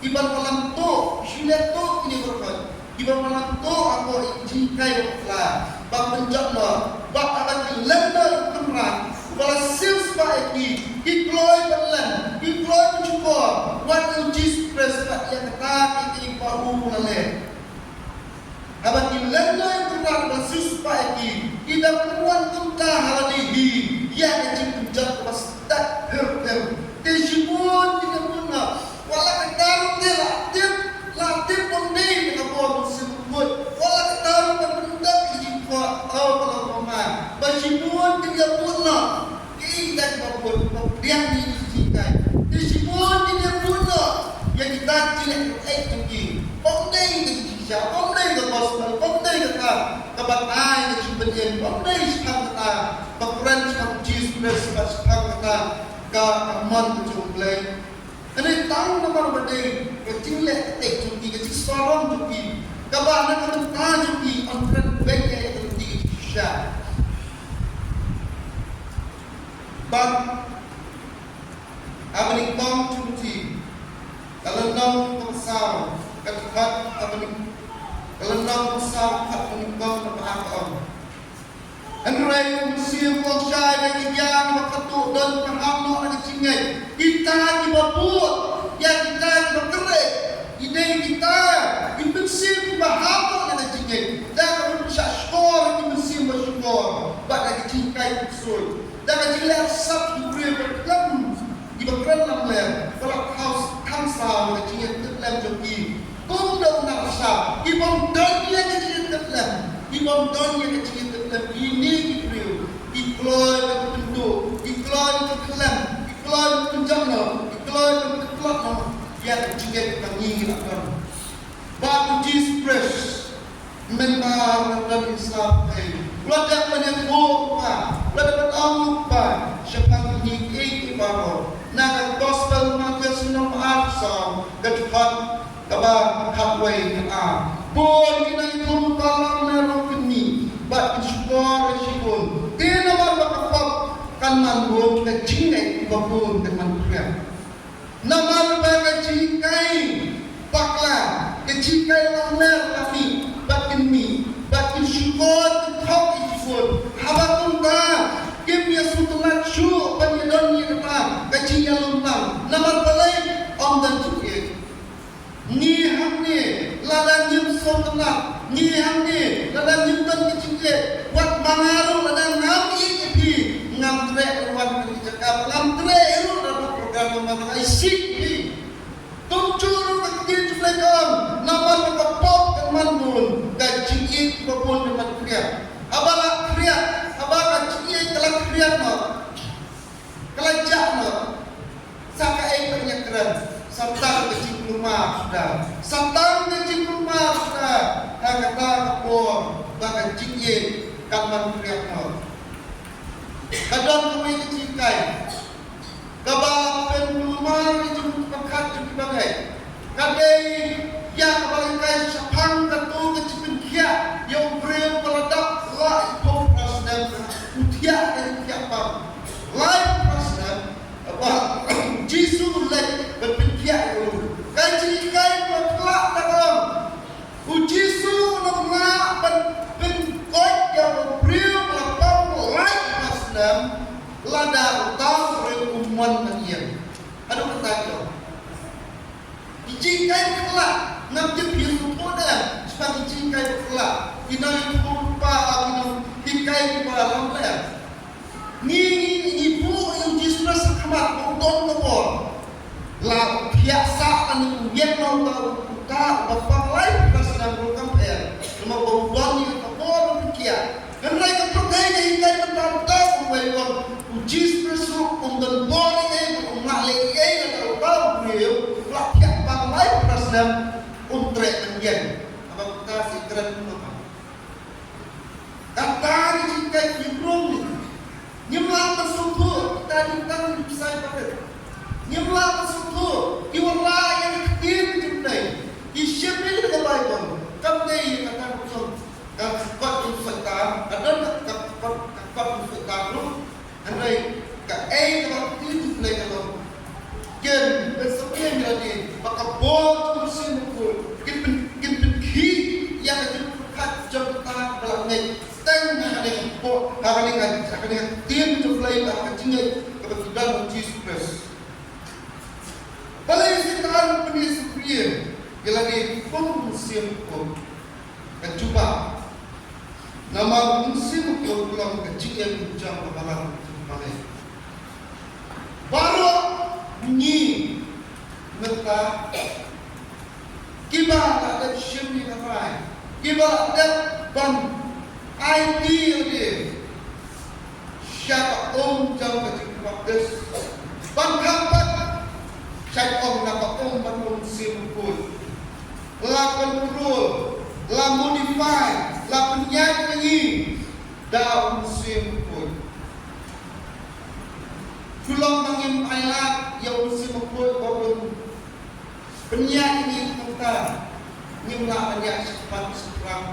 kiba ym lah tuh, shu leh tuh kine baroh. Kiba ym lah tuh hapoh ïa ka jinghikai bakla, ba pynjot noh, ba haba ki len noh ïa u Kynrad uba la siewspah ïa ki, ki kloi ban len, ki kloi ban shukor, wat ïa u Jisu Khrist, wat ïa kata ka dei kaba u la leh. Haba ki len noh ïa u Kynrad ba siewspah ïa ki, ki dang wan kumta ha lade hi ïa ka jingpynjot kaba stad pher pher. Te shibun ki dang bun noh, wat la katta ruh te la tip, la tip ym dei na ka bor Mynsiem Bakhuid, wat la katta ruh ban pyndep ïa ka jingkwah, oh, ka long kumta. Ba shibun ki dang bun noh. Ki dang ba bun, ba pdiang ïa ki jinghikai. Te shibun ki dang bun noh ïa kita ki jingleh jong ki. Ym dei ka jingshisha, ym dei ka gospel, ym dei kata kaba ai ka jingpynim, ym dei shaphang kata ba kren shaphang Jisu Khrist, ba shaphang kata ka mon ka jong U Blei. Kane tang namar ba dei ka jingleh jong ki, ka jingsarong jong ki, kaba na ka bynta jong ki yn kren beiñ ïa ka lynti ka jingshisha. Bad ha ba nyngkong Timothy, ka lynnong kaba saw, ka dkhot kaba nyngkong, ka lynnong kaba saw, ka dkhot kaba nyngkong, kaba ar ka ong: Hynrei u Mynsiem u ong shai ba ki ïa kiba katto don kiba ham noh na ka jingngeit. Kita kiba bud ïa kita kiba kyrhai, ki dei kita ki mynsiem kiba ham noh na ka jingngeit. Da kaba shah shkor ki mynsiem ba shukor bad da ka jinghikai ksuid, da ka jingleh sap ki briew ba khlem, kiba kren lamler, ba la kham saw na ka jingïatiplem jong ki. Kumno na ka sap, ki bym don ïa ka jingïatiplem, ki bym don ïa ka jingïatiplem, kine ki briew ki kloi ban pynduh, ki kloi ban khlem, ki kloi ban pynjot noh, ki kloi ban pyntlot noh ïa ka jingngeit ba ngi la don. Bad u Jisu Khrist mynta u la don ïa u Islam, eh, u la dep ban ïathuh lypa, u la dep ban ong lypa shaphang kine kiei kiei baroh. Na ka Gospel Mathaios lynnong ba ar, ka dkhot kaba khatwei, ka ong: Bun ki nongïathuhlypa longmih ruh kin mih bad kin shukor ïa shibun, te namar ba ka pop kan man bun, ka jingngeit ba bun kan man khriat. Namar ba ka jinghikai bakla, ka jinghikai longmih la mih bad kin mih bad kin shukor, kin thok ïa shibun. Haba kumta kim ïasngewtynnat shuh ban ïadon ïa kata ka jingïalumlang. Namar balei? Ym don jingïeit. Ngi hangne lada ngim sngewtynnat, ngi hangne lada ngim don ka jingïeit, wat ma nga ruh lada ngam ïeit ïa phi, ngam treh ruh wan ha ka jaka, ngam treh ruh na ka program, ma nga ai sik phi. Kumjuh ruh ka ktien jong U Blei ka ong, namar ba ka pop kan man bun, ka jingïeit ba bun kan man khriat. Haba la khriat, haba ka jingïeit ka la khriat noh, ka la jah noh, sa kaei ba ngin ïakren? Sa tang ka jingkulmar suda, sa tang ka jingkulmar suda ha kata ka por ba ka jingïeit kan man khriat noh. Ka don kawei ka jinghikai kaba pynkulmar ïa ki jingpyrkhat jong kiba ngeit. Ka dei ïa kaba la hikai shaphang kato ka jingpynkhiah ïa u briew ba la dap laiphew phra snem, u thiah ka jingthiah pang. Laiphew phra snem ba u Jisu u leit ban pynkhiah ïa u. Ka jinghikai ba phylla ka long, u Jisu u nym lah ban pynkoit ïa u briew ba la pang laiphew phra snem lada uta u briew um mon ban ïeng. Haduh katta ki long ki jinghikai ba phylla. Ngam tip phi sngewthuh ne em shaphang ki jinghikai ba phylla. Ki nongïathuhlypa, ki nonghikai kiba lamler. Ngi, ngi, ngi buh ïa u Jisu Khrist ha khmat ba u don ka bor. La u thiah sah lane u ïeng noh uta, uta uba pang laiphew phra snem ruh kam pher, namar ba u don ïa ka bor ban pynkhiah. Hynrei ka pyrthei ka hikai mynta, uta uwei u ong, u Jisu Khrist ruh um don bor ei ei, um lah leh ei ei, lada uta u briew la thiah pang laiphew phra snem um treh ban ïeng. Haba kumta sa kren kumno? Kata ka jinghikai ka jingpyrshah. Ngim lah ban sngewthuh, kita ki tang ki bsai paket. Ngim lah ban sngewthuh, ki wanrah ïa ka ktien ka jingpynïaid. Ki shim ïa ka Baibl. Kam dei ïa kata ka song, ka kot jong Soitan, ka don ka kot, ka kot jong Soitan ruh. Hynrei Ka dei ka ktien jong U Blei, ka jingngeit kaba ki don ha U Jisu Khrist. Balei Soitan u pynïaid sngewsih ïa lade kum u Mynsiem Bakhuid? Ka jubab, namar u Mynsiem Bakhuid u long ka jingim jong ka Balang jong U Blei. Baroh ngi mynta kiba la dep shim ïa ka rai, kiba la dep ban aiti ïa lade sha ka um jong ka jingbaptis, ban kham pat sha ka um, na ka um bad u Mynsiem Bakhuid, la control, la modify, la pynïaid ïa ngi da u Mynsiem Bakhuid. Ka long ba ngim ailad ïa u Mynsiem Bakhuid ba un pynïaid ïa ngi, kumta ngim lah ban ïaid shakhmat shaphrang.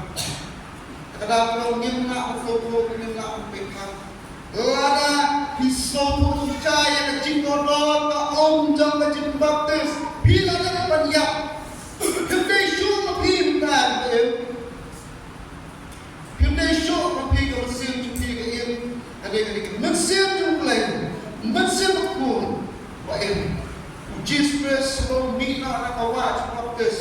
Ka daw ka long ngim lah ban sngewthuh, ngim lah ban pyrkhat. Lada phi sngewthuh shisha ïa ka jingkordor ka um jong ka jingbaptis, phi la dep ban ïap. Phim dei shuh ma phi mynta, em. Phim dei shuh ma phi, ka mynsiem jong phi ka im. Ka dei, ka dei ka mynsiem jong U Blei, Mynsiem Bakhuid ba im. U Jisu Khrist haba u mih noh na ka wah jingbaptis,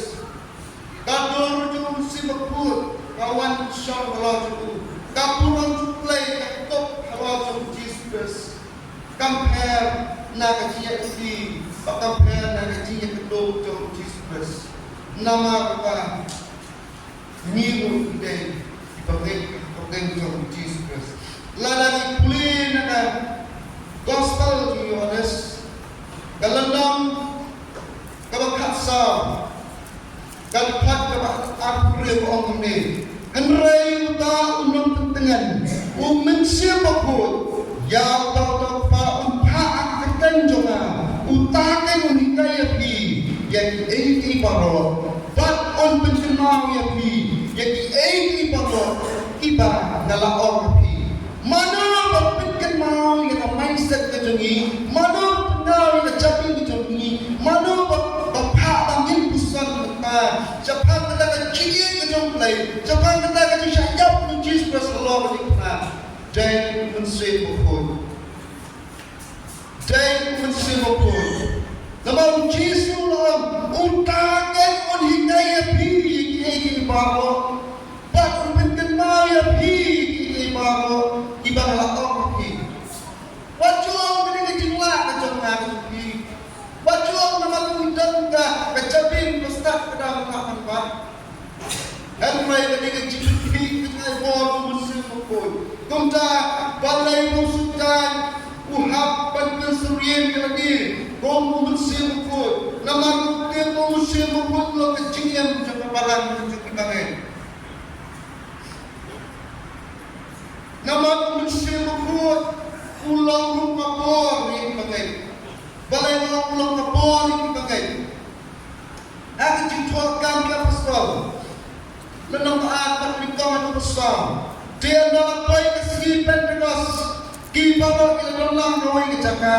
ka dur jong u Mynsiem Bakhuid ka wan shong halor jong u. Ka burom jong U Blei ka kup halor jong u Jisu Khrist. Kam pher na ka jingïaid lynti bad kam pher na ka jingïakynduh jong u Jisu Khrist. Namar ba ngi ruh ngi dei kiba ngeit ha ka kyrteng jong u Jisu Khrist. Lada ngi pule na ka Gospel jong u Ïohannes, ka lynnong kaba khatsaw, ka dkhot kaba arphew hynriew, ka ong kumne: Hynrei uta u nongpyntngen, u Mynsiem Bakhuid, ïa uta uta u Kpa un phah ha ka kyrteng jong nga, uta keiñ un hikai ïa phi ïa kiei kiei baroh, bad un pynkynmaw ïa phi ïa kiei kiei baroh kiba nga la ong ha phi. Mano ba pynkynmaw ïa ka mindset ka jong ngi? Mano ba pynkynmaw ïa ka jabieng ka jong ngi? Mano ba, ba phah ba ngin puson mynta shaphang kata ka jingïeit ka jong U Blei, shaphang kata ka jingshah ïap u Jisu Khrist halor kane ka tnat? Dei u Mynsiem Bakhuid. Dei u Mynsiem Bakhuid. Namar u Jisu u la ong, uta keiñ un hikai ïa phi ïa kiei kiei baroh, bad un pynkynmaw ïa phi ïa kiei kiei baroh kiba nga la ong ha phi. Wat ju ong kane ka jinglah ka jong nga ka jong phi. Wat ju ong namar ka don ka, ka jabieng ba stad ka dang lah ban wad. Hynrei ka dei ka jingpynbeit ka jong u Mynsiem Bakhuid. Kumta balei u Soitan u hap ban pynsyriem ïa lade kum u Mynsiem Bakhuid? Namar u tip ba u Mynsiem Bakhuid u long ka jingim jong ka balang jong kiba ngeit. Namar u Mynsiem Bakhuid u long ruh ka bor ïa kiba ngeit. Balei u long ka bor ïa kiba ngeit? Ha ka Jingthoh Kam ki Apostol, lynnong ba ar, dkhot kaba nyngkong haduh ba saw: Te ynda la poi ka sngi Pentekost, ki baroh ki la don lang ha kawei ka jaka.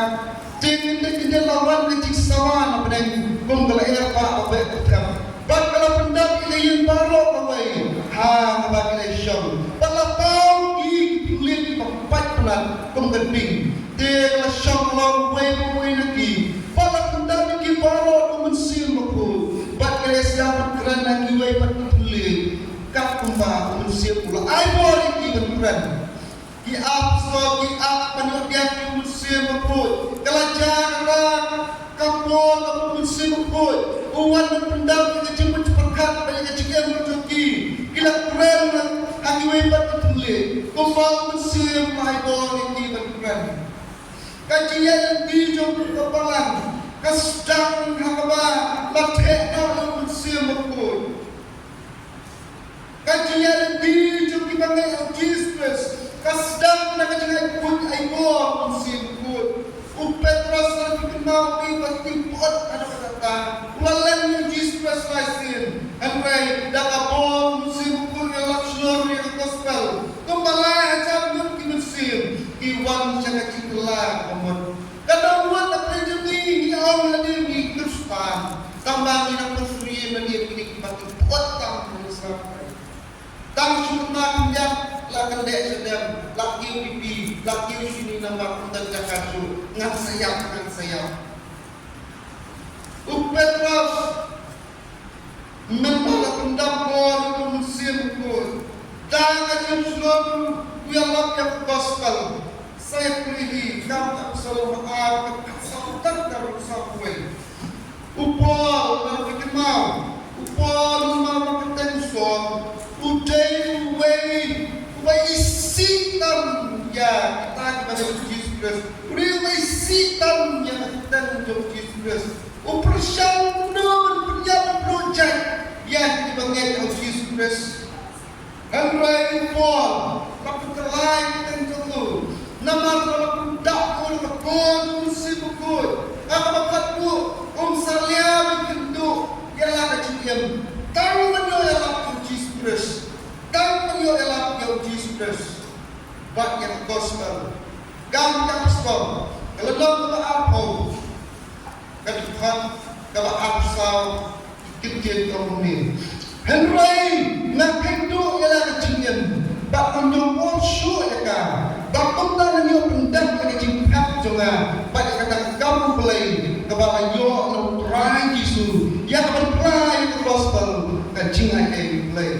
Te kyndit kyndit la wan ka jingsawa na bneng kum ka lyer ba beh ba them, bad ka la pyndap ïa ka ïing baroh kawei ha kaba ki la shong. Bad la paw ïa ki, ki thylliej kiba pait palat kum ka ding. Te ka la shong halor uwei pa uwei na ki. Bad la pyndap ïa ki baroh da u Mynsiem Bakhuid, bad ki la ïasdang ban kren ha kiwei pat ki thylliej, kat kumba u Mynsiem u la ai bor ïa ki ban kren. Ki apostol ki ap ban ïoh diang ïa u Mynsiem Bakhuid. Ka la jia kata ka por kaba u Mynsiem Bakhuid u wan ban pyndap ïa ka jingmut jingpyrkhat bad ïa ka jingim ka jong ki. Ki la kren ha kiwei pat ki thylliej kumba u Mynsiem u la ai bor ïa ki ban kren. Ka jingïaid lynti jong ka balang ka sdang ha kaba la theh noh ïa u Mynsiem Bakhuid. Ka jingïaid lynti jong kiba ngeit ha u Jisu Khrist ka sdang na ka jingaibuit aibor u Mynsiem Bakhuid. U Petros la pynkynmaw ïa ki ba ki pyut haduh katta. U la len ïa u Jisu Khrist lai sien. Hynrei da ka bor u Mynsiem Bakhuid, ïa la shlur ïa ka gospel. Kumba lai hajar ngut ki mynsiem ki wan sha ka jingkylla kaba mut. Ka dang mut na pdeng jong ngi, ngi ong lade ngi Khristan, tangba ngi nang pynsyriem lade ïa kine kiba ki pyut tam ha Israel. Tang shu kynmaw khyndiat la kyndeh sha dem, la kiew pipi, Lak ïa u shini namar kumta jaka shu ngan sa ïap, ngan sa ïap. U Petros mynba la pyndap bor ïa u Mynsiem Bakhuid da ka jingshlur u ïalap ïa ka gospel. Sa ïa phi hi kam ka psalm ar ka psalm tang ka rusa kuai. U Paul na ka kynmaw, u Paul na ka teng sor, u dei uwei uba isih tam ïa kita kiba ngeit ha u Jisu Khrist. U dei uba isih tam ïa ka kyrteng jong u Jisu Khrist. U pyrshang kumno ban pynïap ban pynjah ïa kiba ngeit ha u Jisu Khrist. Hynrei u Paul la pynkylla ïa ka kyrteng jong u namar ba la pyndap u da ka bor jong u Mynsiem Bakhuid. Ha kaba khatduh um salia ban kynduh ïa la ka jingim. Tang ban ïoh ïalap ïa u Jisu Khrist. Tang ban ïoh ïalap ïa u Jisu Khrist bad ïa ka gospel. Kam ka psalm ka lynnong kaba arphew. Ka dkhot kaba arphew saw, ki ktien ka ong kumne. Hynrei nga kynduh ïa la ka jingim bad nga ïoh bor shuh ïa ka, bad kumta nga ïoh pyndep ïa ka jingphet jong nga bad ïa kata ka kam U Blei kaba nga ïoh na U Trai Jisu, ïa ka ban phla ïa ka gospel ka jingaiei U Blei.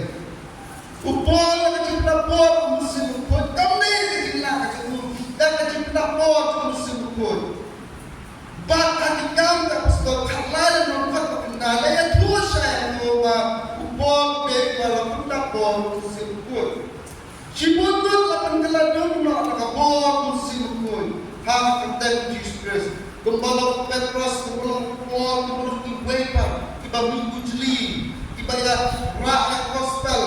U Paul ka jingpynbor U Mynsiem Bakhuid kam dei ka jinglah ka jong u, ka jingpynbor U Mynsiem Bakhuid. Bad ha ki Kam ki Apostol khatlai lynnong khat bad khyndai la ïathuh shai ha u ba u Paul u dei uba la pyndap bor u Mynsiem Bakhuid. Shibun ngut la pynkylla dur noh da ka bor u Mynsiem Bakhuid ha ka kyrteng u Jisu Khrist. Kumba long u Petros, kumba long u Paul, kumba long kiwei pat kiba mih bujli, kiba ïa rah ïa ka gospel.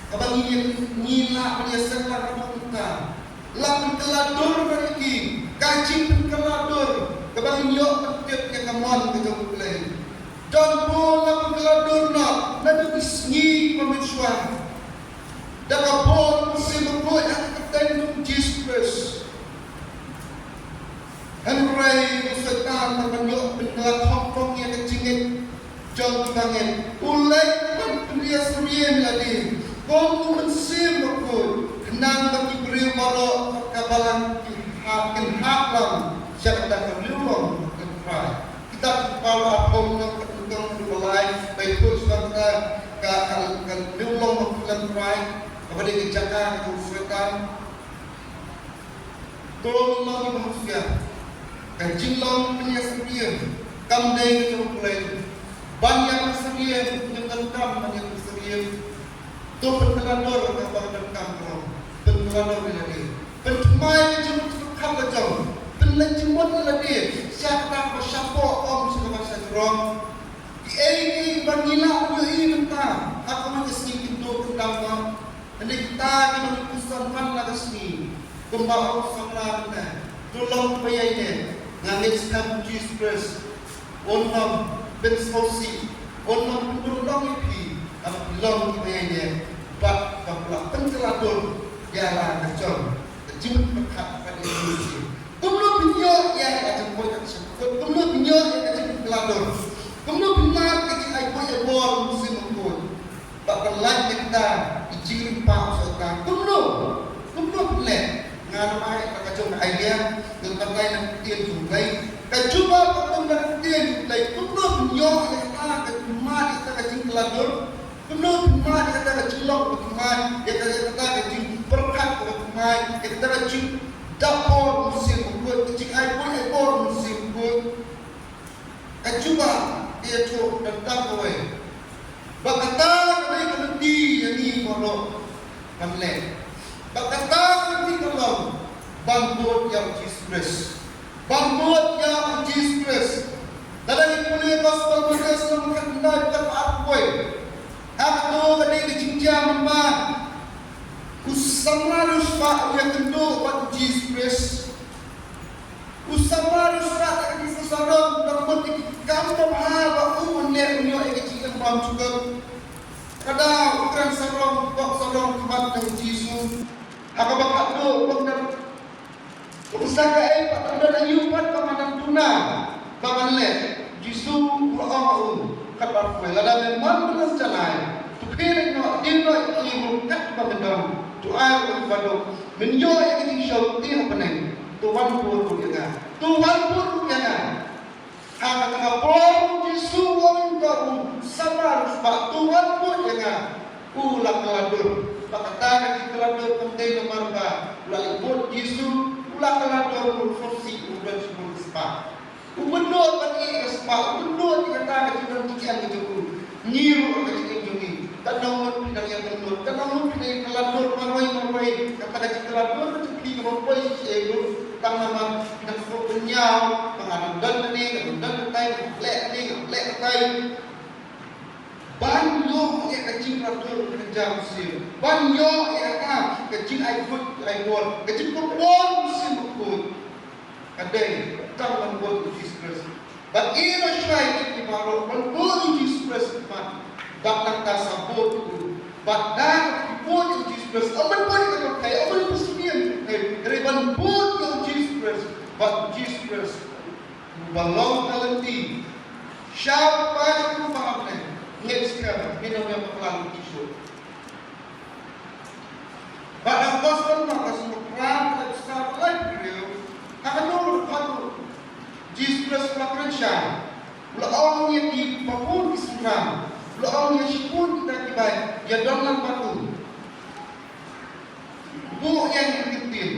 Kaba ngi, ngi lah ban ïa seng lang ka buk mynta. La pynkylla dur na ki, ka jingpynkylla dur kaba ngin ïoh ban tip ïa ka mon ka jong U Blei. Don bun la pynkylla dur na, naduh ki sngi ba mynshuwa da ka bor u Mynsiem Bakhuid ha ka kyrteng jong u Jisu Khrist. Hynrei u Soitan nang ban ïoh pynkylla khongkhong ïa ka jingngeit jong kiba ngeit. U leit ban pynïasyriem ïa lade kum u Mynsiem Bakhuid, khnang ba ki briew baroh ka balang kin hap, kin hap lang sha kata ka riewlong Kynrad. Kita ki para apong nang ka tungkang rubalai bai pus bang ka, ka, ka, ka riewlong Kynrad, kaba dei ka jaka ka jong u Soitan. Kum ma ki ba husiar, ka jinglong pynïasyriem kam dei ka jong U Blei. Ban ïa pynïasyriem, ngim donkam ban ïa pynïasyriem. To pynkylla dur kaba donkam ka long. Pynkylla dur ïa lade. Pynthymmai ka jingmut jingpyrkhat la jong. Pynleit jingmut ïa lade sha kata kaba shapoh, ym sha kaba shajrong. Kiei kiei ba ngi lah ban ïohi mynta ha kawei ka sngi kin duh kyndang noh. Hynrei kita kiba ngi pyrshang man la ka sngi, kumba ong u samla mynta, to long kiba ïaineh. Nga ngeit skhem u Jisu Khrist un ym pynsngewsih, un ym pynduh noh ïa phi, haba phi long kiba ïaineh bad ba phi la pynkylla dur ïa la ka jong ka jingmut pyrkhat bad ïa ka jingmut. Kumno phin ïoh ïa ka jingmut ka jingmut, kumno phin ïoh ïa ka jingpynkylla dur, kumno phin mad ka jingai buit ai bor u Mynsiem Bakhuid. Bad ban lait na kita ki jingrim pah u Soitan. Kumno? Kumno phin leh? Nga namar ka jong ka idea, ngan batai na ka ktien jong U Blei. Ka jubab ka kum na ka ktien jong U Blei. Kumno phin ïoh ïa kata ka jingmad, ïa kata ka jingkylla dur? Kumno phin mad ïa kata ka jinglong kaba thymmai, ïa kata, ïa kata ka jingpyrkhat kaba thymmai, ïa kata ka jingdap bor u Mynsiem Bakhuid, ka jingai buit ai bor u Mynsiem Bakhuid? Ka jubab ka ïathuh da tang kawei. Ba kata ka dei ka lynti ïa ngi baroh ban leh. Ba kata ka lynti ka long ban bud ïa u Jisu Khrist. Ban bud ïa u Jisu Khrist. Lada ngi pule Gospel Mathaios lynnong khatkhyndai dkhot arphew wei. Ha kato ka dei ka jingjia mynba u samla riewspah u ïakynduh bad u Jisu Khrist. U samla riewspah da ka jingpynsarong, u dang mut ïa ki kam babha ba u un leh, un ïoh ïa ka jingim bymjukut. Ka daw u kren sarong, u kok sarong khmat na u Jisu. Ha kaba khatduh u ong, u sa kaei pat, ym don aïu pat ba ngan duna, ba ngan leh. U Jisu u la ong ha u, khatwei, lada me mon bymjukut, janai. To phi leit noh, dei noh ïa ki ruh katba ka don. To ai ruh ïa ka baduk. Men ïoh ïa ka jingshisha te ha bneng. To wan bud ruh ïa nga. To wan bud ruh ïa nga. Ha kata ka por u Jisu u ong ïa u samla riewspah, to wan bud ïa nga. U la kylla dur. Bad kata ka jingkylla dur kam dei namar ba u la leit bud u Jisu, u la kylla dur, u la sngewsih, u don shibun ki spah. U pynlut ban ïeh ïa ka spah, u pynlut ïa kata ka jingdon jingem ka jong u. Ngi ruh ka jingim jong ngi. Katno ngut phi dang ïa pynlut, katno ngut phi dang ïa kylla dur marwei marwei. Kata ka jingkylla dur ka jong phi kaba poi shisha ruh. Tang namar phi dang sngewbha ban ïaw, ba nga dang don kane, nga dang don katai, nga leh kane, nga leh katai. Ban ïoh ïa ka jingkylla dur ka jong u mynsiem. Ban ïoh ïa kata ka jingai khuid ai bor, ka jingkyrkhu mynsiem bakhuid. Ka dei tang ban bud ïa u Jisu Khrist. Bad ïa u shai ïa ki baroh ban bud ïa u Jisu Khrist khmat. Bad nangta sa bud ïa u. Bad da ka bud ïa u Jisu Khrist. Ym ban bud ïa ka pyrthei, ym ban bud ïa ka pyrthei. Hynrei ban bud ïa u Jisu Khrist. Bad u Jisu Khrist uba long ka lynti. Sha u Kpa jong u ba ha bneng. Ngeit skhem, ngin ym ïa bakla lynti shuh. Bad ha u Gospel Markos lynnong ba phra, dkhot saw haduh laiphew hynriew, ha kano ruh pat u Jisu Khrist u la kren shai, u la ong ïa ki bapur ki synran, u la ong ïa shibun kita kiba ïadon lang bad u, buh ïa ki ktien.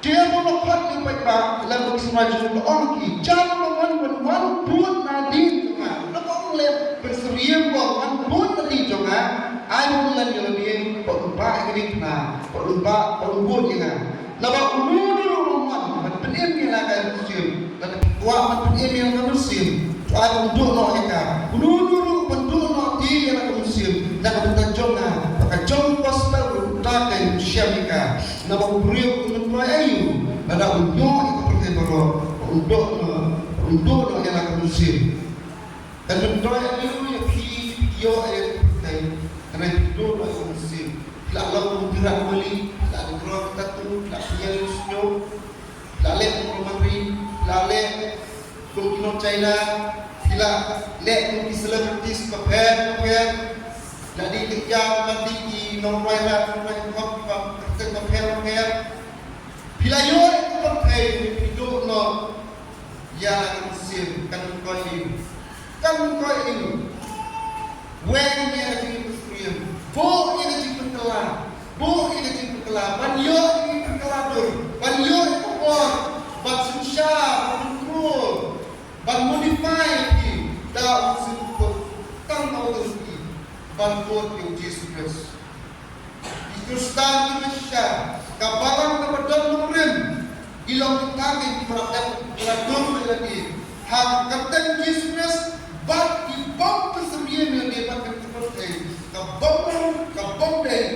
Te haba u la khot ïa u paidbah lem bad ki synran jong u, u la ong ïa ki, jan ba wan, wan, wan bud nadien jong nga. U la ong lem pynsyriem ba wan bud nadien jong nga. Ai ba un len ïa lade bad un bah ïa ka diengphna, bad un bah, bad un bud ïa nga. Naba uno uno ruh uba wan ban pynim ïa la ka mynsiem, lada phi kwah ban pynim ïa la ka mynsiem, to ai ba un duh noh ïa ka. Uno uno ruh uban duh noh te ïa la ka mynsiem na ka bynta jong nga, ba ka jong u Gospel ruh uta keiñ un shem ïa ka. Naba u briew un myntoi aïu lada u ïoh ïa ka pyrthei baroh, ba un duh noh, ba un duh noh ïa la ka mynsiem? Kan myntoi aïu ïa phi, phi ïoh ïa ka pyrthei, hynrei phi duh noh ïa ka mynsiem? Phi la long kum u Virat Kohli, phi la draw ka tattoo, phi la pynïar ïa u shñiuh, phi la leh kum u Roman Reigns, phi la leh kum ki nong China, phi la leh kum ki celebrities bapher bapher, la dei ki jam, la dei ki nongrwai rap, nongrwai hip hop, kiba kyrteng bapher bapher. Phi la ïoh ïa ka pyrthei, phi duh noh ïa la ka mynsiem, kan myntoi aïu? Kan myntoi aïu? Weng ïa ka jingpynsyriem, buh ïa ka jingpynkylla, buh ïa ka jingpynkylla ban ïoh ïa ka jingpynkylla dur, ban ïoh ïa ka bor, ban synshar, ban control, ban modify ïa phi da u Mynsiem Bakhuid. Tang na u Trai, ban bud ïa u Jisu Khrist. Ki Khristan kiba shisha, ka balang kaba don nongrim, ki long kita kiba la dep kylla dur ïa lade ha ka kyrteng Jisu Khrist, bad ki bym pynsyriem ïa lade bad ka pyrthei, ka bym, ka bym dei